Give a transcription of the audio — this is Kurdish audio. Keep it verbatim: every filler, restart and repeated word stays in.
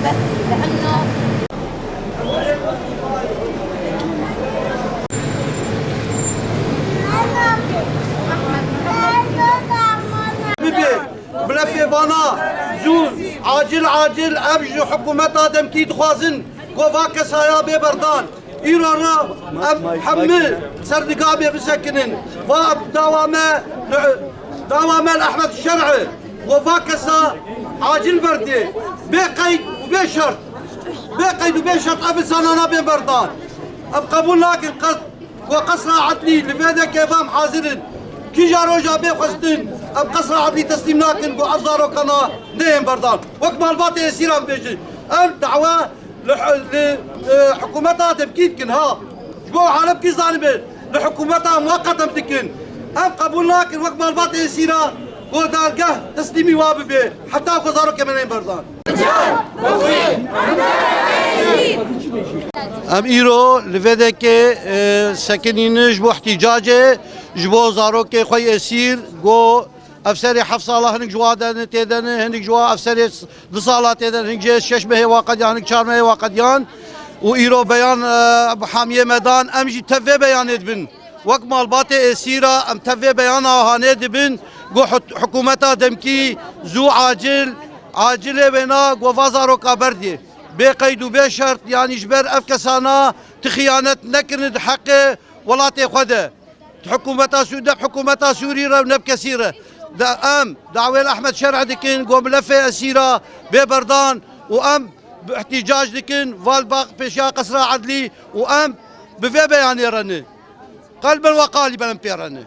بس لأنه Bibe, bi lefê vana zû, acil, acil, ev ji hikûmeta demkî dixwazin ku va kesaya bê berdan. Îro re em hemî ser nigabê bisekinin. Va dawa me, dawa me li Ehmed Şer'e. Ku va kesa acil berdê. Bê qeyd û bê şert. Bê qeyd û bê şert ev insana nabên berdan. Em qebûl nakin qet. Ku qesra edlî li vê dekê ve em hazir in. Kîja roja bê xwestin, em qesra edlî teslîm nakin ku ev zarokana neyên berdan. Wek malbatê êsîran bêjin. Em dawa li, li, e, hikûmeta demkî dikin, ha. Ji bo Halep kî zanibe, li hikûmeta muweqet em dikin. Em qebûl nakin wek malbatê êsîra ku dargeh teslîmî wa bibe, heta ku zarokê me neyên berdan. Em îro li vê dekê, e, sekinîne ji bo îhtîcacê, ji bo zarokê xwe yê esîr, go efserê heft sala hinek ji wa de ne tê de ne, hinek ji wa efserê s-, du sala tê de ne, hinek jê şeş mehê wa qediyan, hinek çar mehê wa qediyan û îro beyan, e, bi hamiyê me dan, em jî tev vê beyanê dibin. Wek malbatê êsîra em tev vê beyana hanê dibin, go hut-, hikûmeta demkî zû acil, acilê wêna go va zaroka berdê. Bê qeyd û bê şert, yanî ji ber ev kesana ti xiyanet nekirine di heqê welatê xwe de. Di hikûmeta Sû-, ne bi hikûmeta Sûrî re û ne bi kesî re. De em dawê li Ehmed Şer'e dikin, go milefê esîra bê berdan û em bi îhtîcac dikin, val ba-, pêşiya qesra edlî û em bi vê beyanê re ne. Qelben we qalîben em pê re ne.